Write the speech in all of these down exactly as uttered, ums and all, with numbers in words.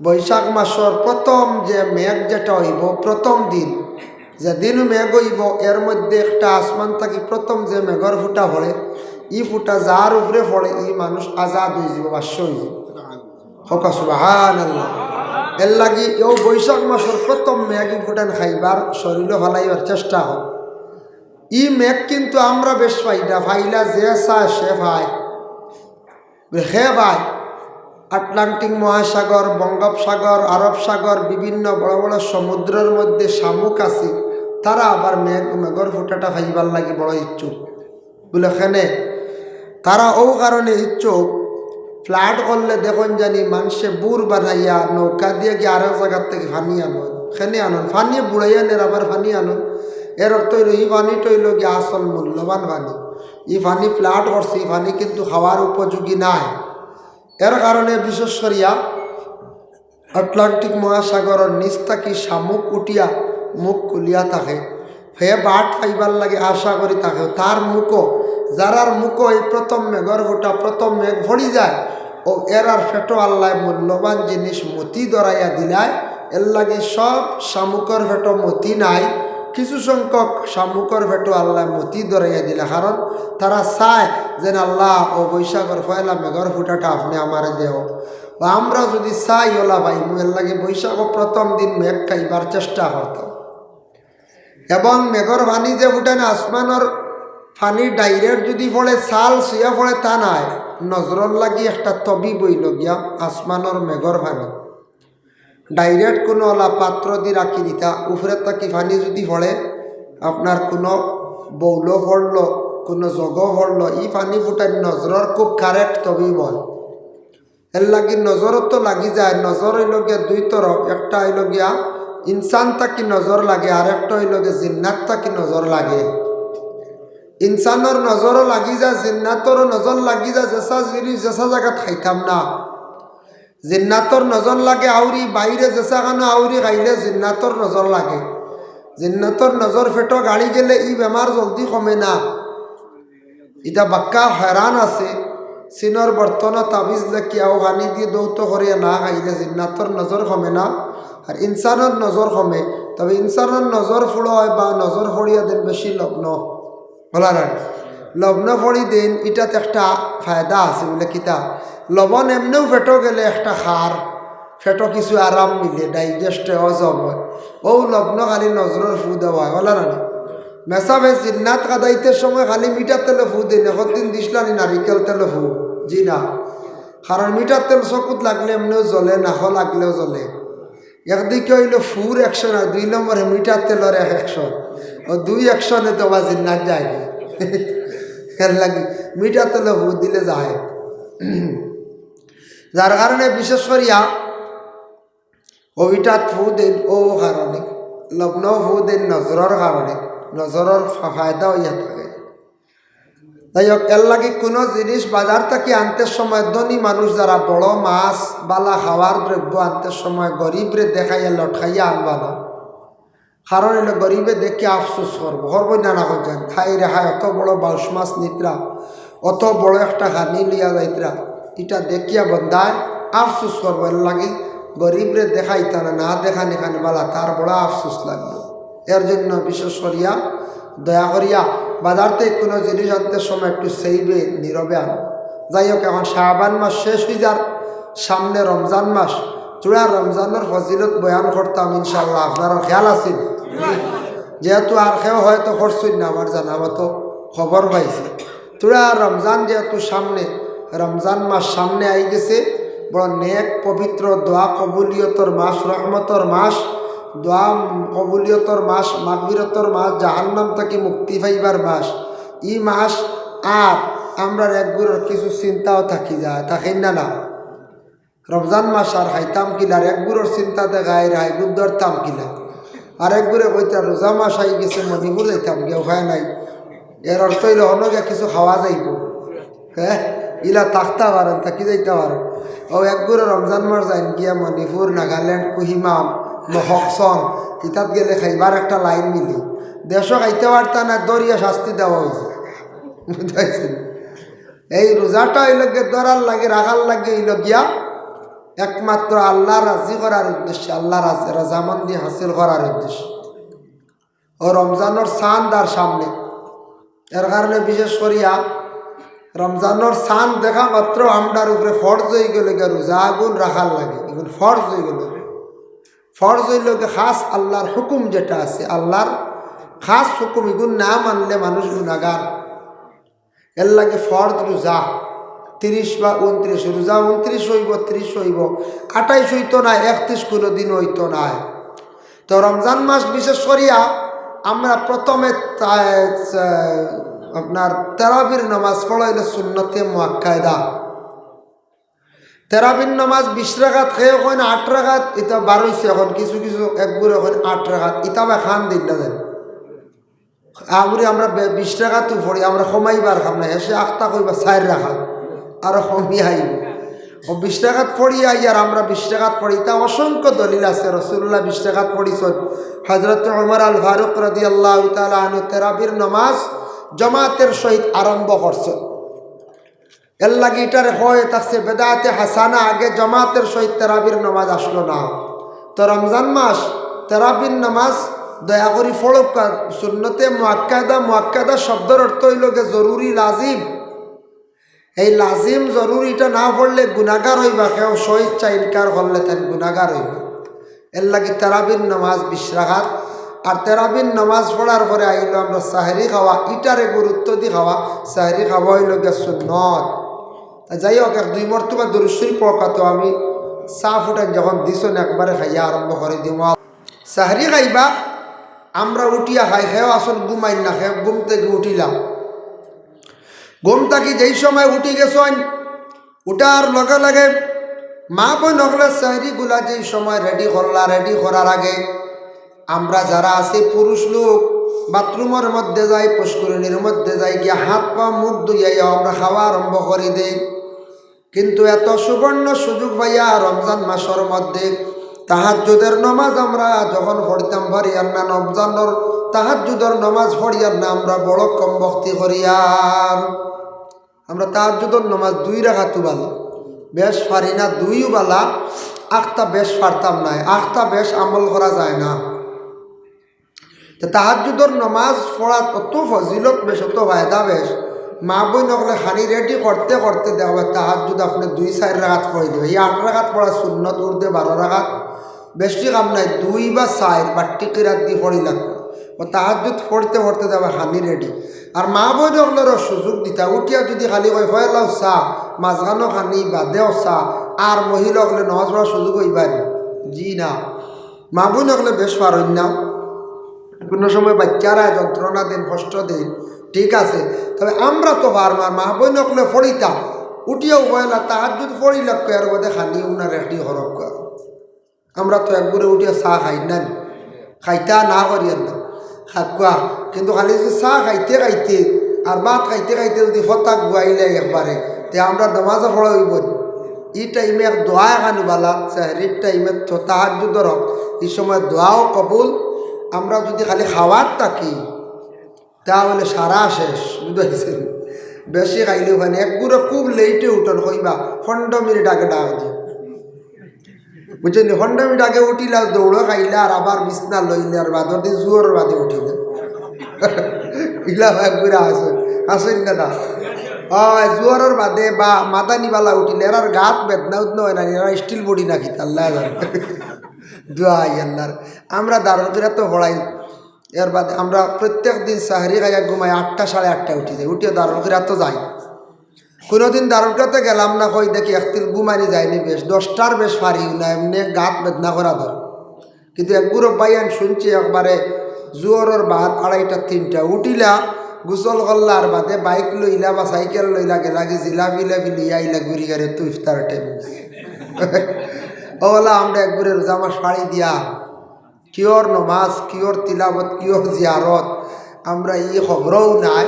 বৈশাখ মাসর প্রথম যে মেঘ যেটা অইবো, প্রথম দিন যেদিন মেঘ অইবো, এর মধ্যে একটা আসমান থাকি প্রথম যে মেঘর ফুটা পড়ে, ই ফুটা যার উপরে পড়ে, ই মানুষ আজাদ অইযিবো, বাদশা অইযিবো। কউক্কা সুবহানাল্লাহ। এর লাগি অউ বৈশাখ মাসর প্রথম মেঘ ই ফুটান খাইবার, শরীলো ফালাইবার চেষ্টা করো। ই মেঘ কিন্তু আমরা বেশ পাই না, পাইলা যে চায় সে পায়। বলে, হে ভাই, আটলান্টিক মহাসাগর, বঙ্গোপসাগর, আরব সাগর, বিভিন্ন বড় বড় সমুদ্রর মধ্যে শামুক আছে, তারা আবার মেঘ, মেঘর ফুটাটা পাইবার লাগি বড় ইচ্ছুক। বলে, কেনে? তারা অউ কারণে ইচ্ছুক, flood করলে দেখইন জানি মানষে বুর বানাইয়া নৌকা দিয়া গিয়া আরক জাগার থাকি পানি আনইন, কেনে আনইন, পানি বুড়াইয়া নের, আবার পানি আনইন। এর অর্থ অইলো, ই পানিটা অইলো গিয়া আসল মূল্যবান পানি। ই পানি flood করছে, ই পানি কিন্তু খাওয়ার উপযোগী নায়। এর কারণে বিশেষ করিয়া আটলান্টিক মহাসাগরর নিচ থাকি শামুক উঠিয়া মুখ খুলিয়া থাকে। হে বাট পাইবার লাগি আশা করি থাকে। তার মুখো, যারার মুখো এই প্রথম মেঘর ফুটা, প্রথম মেঘ পড়ি যায়, অউ এরার পেটো আল্লায় মূল্যবান জিনিস মতি ধরাইয়া দিলায়। এর লাগি সব শামুকর পেটো মতি নাই, কিছু সংখ্যক শামুকর পেটো আল্লায় মতি ধরাইয়া দিলা, কারণ তারা চায় যেন, আল্লাহ, অউ বৈশাখর পয়লা মেঘর ফুটাটা আপনে আমারে দেও। বা আমরা যুদি চাই, অলা পাইমু। এর লাগি বৈশাখো প্রথম দিন মেঘ খাইবার চেষ্টা করতাম। এবং মেঘর পানি যে ফুটায় না, আসমানর পানি direct যুদি পড়ে, চাল ছুইয়া পড়ে, তা নায়। নজরর লাগি একটা তবিব অইলো গিয়া আসমানর মেঘর পানি। Direct কুনু অলা পাত্র দি রাখি দিতা, উপরে থাকি পানি যুদি পড়ে, আপনার কুনু বউলো পড়লো, কুনু জগো পড়লো, ই পানি ফুটাইন নজরর খুব correct তবিব অয়। এর লাগি নজরও তো লাগি যায়। নজর অইলো গিয়া দুই তরফ, একটা অইলো গিয়া ইনসান থাকি নজর লাগে, আর একটা অইলো গিয়া জিন্নাত থাকি নজর লাগে। ইনসানর নজরও লাগি যায়, জিন্নাতরও নজর লাগি যায়, যেসা জিনিস যেসা জাগাত খাইতাম না। জিন্নাতর নজর লাগে আউরি, বাইরে যেসা খানো আউরি খাইলে জিন্নাতর নজর লাগে। জিন্নাতর নজর পেটো গাড়ি গেলে ই বেমার জলদি কমে না। ইটা বাক্কা হয়রান আছে। চিনর বর্তনো তাবিজ লেখিয়া অউ পানি দি দৌত করিয়া না খাইলে জিন্নাতর নজর কমে না, আর ইনসানর নজর কমে। তবে ইনসানর নজর ফুড়ো অয় বা নজর পড়িয়া দেন বেশি লগ্ন, অলা না নি? লগ্ন পড়ি দেন, ইটাত একটা ফায়দা আছে, বলে কিতা? লবণ এমনেউ পেটো গেলে একটা খার, পেটো কিছু আরাম মিলে, digest হজম অয়। অউ লবণ খালি নজরর ফু দেওয়া অয়, অলা না নি? মেসাবে জিন্নাত কাদাইতে সময় খালি মিঠার তেলো ফু দেন, একদিন দিছলা নি নারিকেল তেলো ফু? জি না। কারণ মিঠার তেল চকুত লাগলে এমনেউ জ্বলে, নাকো লাগলেও জ্বলে। একদিকে অইলো ফুর action, আর দুই নম্বরে মিঠার তেলর এক action। অউ দুই actionএ তো আবার জিন্নাত যায় না। এর লাগি মিঠার তেলো ফু দিলে যায়। যার কারণে বিশেষ করিয়া অউ ইটাত ফু দেন অউ কারণে, লবণও ফু দেন নজরর কারণে, নজরর ফা-, ফায়দা অইয়া থাকে। যাই হোক, এর লাগি কুনু জিনিস বাজার থাকি আনতে সময় ধনী মানুষ যারা বড় মাছ, বালা খাওয়ার দ্রব্য আনতে সময় গরিবরে দেখাইয়া লটকাইয়া আনবা না। কারণ অইলো গরিবে দেখিয়া আফসোস করবো, করবো না, না করছেন? হায় রে হায়, অত বড় বাউশ মাছ নিতরা, অত বড় একটা খানি লইয়া যাইতরা, ইটা দেখিয়া বন্দায় আফসোস করবো। এর লাগি গরিবরে দেখাইতা না, না দেখানি খান বালা, তার বড় আফসোস লাগবো। এর জন্য বিশেষ করিয়া দয়া করিয়া বাজার থাকি কুনু জিনিস আনতে সময় একটু সেইবে নীরবে আনো। যাই হোক, এখন শাবান মাস শেষ অইযার, সামনে রমজান মাস। থুড়া রমজানর ফজিলত বয়ান করতাম ইনশাআল্লাহ, আপনারার খেয়াল আছে? যেহেতু আর কেউ হয়তো করছইন না, আমার জানা মতো খবর পাইছি। থুড়া রমজান যেহেতু সামনে, রমজান মাস সামনে আই গেছে, বড় নেক, পবিত্র, দোয়া কবুলিয়তর মাস, রহমতর মাস, দোয়া কবুলিয়তর মাস, মাগফিরতর মাস, জাহান্নাম থাকি মুক্তি পাইবার মাস। ই মাস আর আমরার একগুরর কিছু চিন্তাও থাকি যায়, থাকের না, না? রমজান মাস আর খাইতাম কিলা, আর একগুরর চিন্তা দেখায় রায় গুদ্দরতাম কিলা। আর একগুরে কইতা, রোজা মাস আই গেছে, মণিপুর যাইতাম গিয়া, উপায় নাই। এর অর্থ অইলো, অনো গিয়া কিছু খাওয়া যাইবো। হ্যাঁ, ইলা থাকতা পারইন, থাকি যাইতা পারইন। অউ একগুরে রমজান মাস যাইন গিয়া মণিপুর, নাগাল্যান্ড, কোহিমা, মহকচং, ইতাত গেলে খাইবার একটা লাইন মিলে। দেশো খাইতা পারতা না, ধরিয়া শাস্তি দেওয়া অইছে। বুঝাইছি? এই রোজাটা অইলো গিয়া ধরার লাগি, রাখার লাগি অইলো গিয়া একমাত্র আল্লাহ রাজি করার উদ্দেশ্যে, আল্লাহ রাজ-, রাজামন্দি হাসিল করার উদ্দেশ্যে। ও রমজানর চান্দ আর সামনে, এর কারণে বিশেষ করিয়া রমজানর চান্দ দেখা মাত্র আমরার উপরে ফরজ অইগেলো গিয়া রোজা ইগুন রাখার লাগি, ইগুন ফরজ অইগেলো। ফরজ অইলো গিয়া খাস আল্লাহর হুকুম যেটা আছে, আল্লাহর খাস হুকুম, ইগুন না মানলে মানুষ গুনাগার। এর লাগি ফরজ রোজা তিরিশ বা ঊনত্রিশ, রোজা ঊনত্রিশ অইবো, ত্রিশ অইবো, আটাইশ অইতো নায়, একত্রিশ কুনুদিন অইতো নায়। তো রমজান মাস বিশেষ করিয়া আমরা প্রথমে তা-, আপনার তেরাবির নামাজ পড়া অইলো সুন্নতে মুআক্কাদা। তেরাবির নামাজ বিশ রাকাত, কেউ কইন আট রাকাত, ইতা বারইছে অখন, কিছু কিছু একগুরে কইন আট রাকাত, ইতা বা খান দিন না দেন। আমরি আমরা বে-, বিশ রাকাতউ পড়ি, আমরা কমাইবার কাম নাই, হেষে আখতা কইবা চাইর রাকাত, আরো কমি আইবো। ও বিশ রাকাত পড়ি আইয়ার আমরা বিশ রাকাত পড়ি, ইতা অসংখ্য দলিল আছে। রাসূলুল্লাহ বিশ রাকাত পড়ছইন। হযরত ওমর আল ফারুক রাদিয়াল্লাহু তাআলা আনহু তেরাবির নামাজ জামাতের সহিত আরম্ভ করছইন। এর লাগি ইটারে কয় থাকছে বেদাতে হাসানা, আগে জামাতের সহিত তেরাবির নামাজ আসলো না। তো রমজান মাস তেরাবির নামাজ দয়া করি পড়উক্কা, সুন্নতে মুআক্কাদা। মুআক্কাদা শব্দর অর্থ অইলো গিয়া জরুরি, লাজিম। এই লাজিম জরুরিটা না পড়লে গুনাগার অইবা, কেউ স্বইচ্ছা ইনকার করলে তাইন গুনাগার অইবা। এর লাগি তেরাবির নামাজ বিশ রাকাত, আর তেরাবির নামাজ পড়ার পরে আইলো আমরা সাহরি খাওয়া, ইটারে গুরুত্ব দি খাওয়া, সাহরি খাওয়া অইলো গিয়া সুন্নত। তা যাই হোক, এক দুই মর্তবা দুরূদ শরীফ পড়উক্কা, তো আমি চা ফুটাইন যখন দিছইন একবারে খাইয়া আরম্ভ করি দিমু। সাহরি খাইবা, আমরা উঠিয়া খাই, কেউ আছইন ঘুমাইন না, কেউ ঘুম থাকি উঠিলা। ঘুম থাকি যেই সময় উঠি গেছইন, উঠার লগে লগে মা বইন অকলে সাহরিগুলা যেই সময় রেডি করলা, রেডি করার আগে আমরা যারা আছি পুরুষ লোক বাথরুমর মধ্যে যাই, পুষ্করিণীর মধ্যে যাই, গিয়া হাত পাও মুখ ধুইয়া আমরা খাওয়া আরম্ভ করি দেই। কিন্তু এত সুবর্ণ সুযোগ পাইয়া রমজান মাসর মধ্যে তাহাজ্জুদের নামাজ আমরা যখন পড়তাম পারিয়ার না, রমজানর তাহাজ্জুদর নামাজ পড়িয়ার না, আমরা বড় কমবখতি করিয়ার। আমরা তাহাজ্জুদর নামাজ দুই রাকাতউ বালা, বেশ পারি না, দুইও বালা, আখতা বেশ পারতাম নায়, আখতা বেশ আমল করা যায় না। তো তাহাজ্জুদর নামাজ পড়াত অত ফজিলত বেশ, অত ফায়দা বেশ। মা বইন অকলে খানি রেডি করতে করতে দেখবা তাহাজ্জুদ আপনে দুই চাইর রাকাত পড়ি দিবা। ই আট রাকাত পড়া সুন্নত, উর্দে বারো রাকাত, বেশি কাম নাই, দুই বা চাইর বাট্টি কিরাত দি পড়ি লাগবো। ও তাহাজ্জুদ পড়তে পড়তে দেখবা খানি রেডি। আর মা বইন অকলরও সুযোগ দিতা, উঠিয়া যুদি খালি কয়, "পয়লাউ চা, মাঝখানো খানি, বাদেও চা", আর মহিলা অকলে নামাজ পড়ার সুযোগ অইবার নি? জি না। মা বইন অকলে বেশ পারইন না, কুনু সময় বাইচ্চারা যন্ত্রণা দেইন, কষ্ট দেইন, ঠিক আছে, তবে আমরা তো পারমু। আর মা বইন অকলে পড়িতা, উঠিয়াউ পয়লা তাহাজ্জুদ পড়ি লাগবো, এর বাদে খানি উনা রেডি করউক্কা। আমরা তো একবারে উঠিয়া চা খাই না নি, খাইতা না করিয়ার না, খাউক্কা। কিন্তু খালি যুদি চা খাইতে খাইতে আর ভাত খাইতে খাইতে যুদি ফতা গুয়াইলে একবারে, তে আমরা নামাজও পড়া অইবো নি। ই টাইমে এক দোয়া এখান বালা, সাহরির টাইমে তো তাহাজ্জুদর হক, ই সময় দোয়াও কবুল। আমরা যুদি খালি খাওয়াত থাকি, তাহলে সারা শেষ, বুঝাইছে? বেশি খাইলে অখানে একবারে খুব লেটে উঠইন, কইবা পনরো মিনিট আগে ডাক দি। বুঝছইন নি? পনরো মিনিট আগে উঠিলা, দৌড় খাইলা, আর আবার বিছনা লইলা, আর বাদর দিন জুহরর বাদে উঠিলা। ইলা একবারে আছইন, আছইন না, না? অয়, জুহরর বাদে বা মাদানি বালা উঠিলা, এরার গাত বেদনা উদনা অয় না, এরা steel body নাকি, আল্লায় জানে। দোয়াই আল্লার। আমরা দারুল কিরাত তো পড়াই, এর বাদে আমরা প্রত্যেক দিন সাহরি খাইয়া ঘুমাই, আটটা, সাড়ে আটটায় উঠি যাই, উঠিয়া দারুল কিরাত তো যাই। কুনুদিন দারুল কিরাতে গেলাম না, কই দেখি একতিল ঘুমানি যায়নি বেশ, দশটার বেশ পারিও না, এমনে গাত বেদনা করা ধর। কিন্তু একগুরে বাইয়ান শুনছি একবারে জুহরর বাদ আড়াইটা, তিনটা উঠিলা, গোসল করলা, আর বাদে বাইক লইলা বা সাইকেল লইলা, গেলাগি জিলাপি লাপি লইয়া আইলা, ঘুরি গাড়ি তো ইফতার টাইম। ওলা আমরা একবারে রোজা মাস পাড়ি দিয়া কিওর নমাজ, কিওর তিলাবত, কিওর জিয়ারত, আমরা ই খবরও নাই।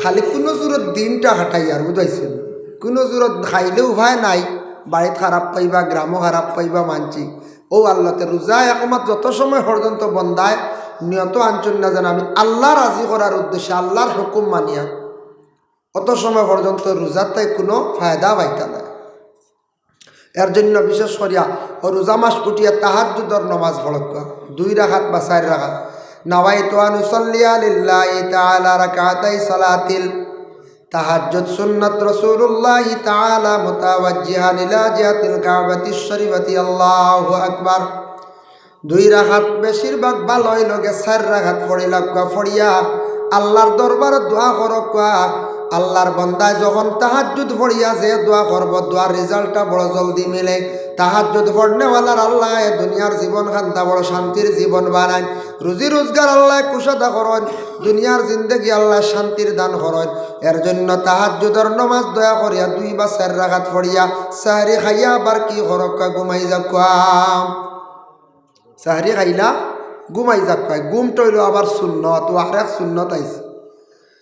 খালি কুনু জুরত দিনটা কাটাইয়ার, বুঝাইছইন? কুনু জুরত খাইলে উপায় নাই, বাড়িত খারাপ পাইবা, গ্রামও খারাপ পাইবা মানছি। ও আল্লাতে রোজা একমাত্র যত সময় পর্যন্ত বন্দায় নিয়ত আনছইন না যেন আমি আল্লাহ রাজি করার উদ্দেশ্যে আল্লাহর হুকুম মানিয়া, অত সময় পর্যন্ত রোজার তাই কুনু ফায়দা পাইতা না। এর জন্য বিশেষ করিয়া ও রোজা মাস উঠিয়া তাহাজ্জুদর নমাজ পড়উক্কা, দুই রাকাত বা চাইর রাকাত। নাওয়াইতু আন উসাল্লিয়া লিল্লাহি তাআলা রাকাতাই সালাতিল তাহাজ্জুদ সুন্নাত রাসূলুল্লাহি তাআলা মুতাওয়াজ্জিহান ইলা জিহাতিল কাবাতিশ শরীফাতি। আল্লাহু আকবার। দুই রাকাত বেশিরভাগ ভালা অইলো গি, চাইর রাকাত পড়িলাউক্কা, পড়িয়া আল্লার দরবারো দোয়া করউক্কা। আল্লার বন্দায় যখন তাহাজ্জুদ পড়িয়া যে দোয়া করবো, দোয়ার রেজাল্টটা বড় জলদি মিলে। তাহাজ্জুদ পড়নেওয়ালার আল্লায় দুনিয়ার জীবনখানটা বড় শান্তির জীবন বানাইন। রুজি রোজগার আল্লায় কুশাদা করইন, দুনিয়ার জিন্দেগি আল্লায় শান্তির দান করইন। এর জন্য তাহাজ্জুদর নমাজ দয়া করিয়া দুই বা চাইর রাকাত পড়িয়া সাহরি খাইয়া আবার কি করউক্কা, ঘুমাই যাউক্কা। সাহরি খাইলা, ঘুমাই যাউক্কা। ঘুমটা অইলো আবার সুন্নত, ও আরেক সুন্নত আইছে।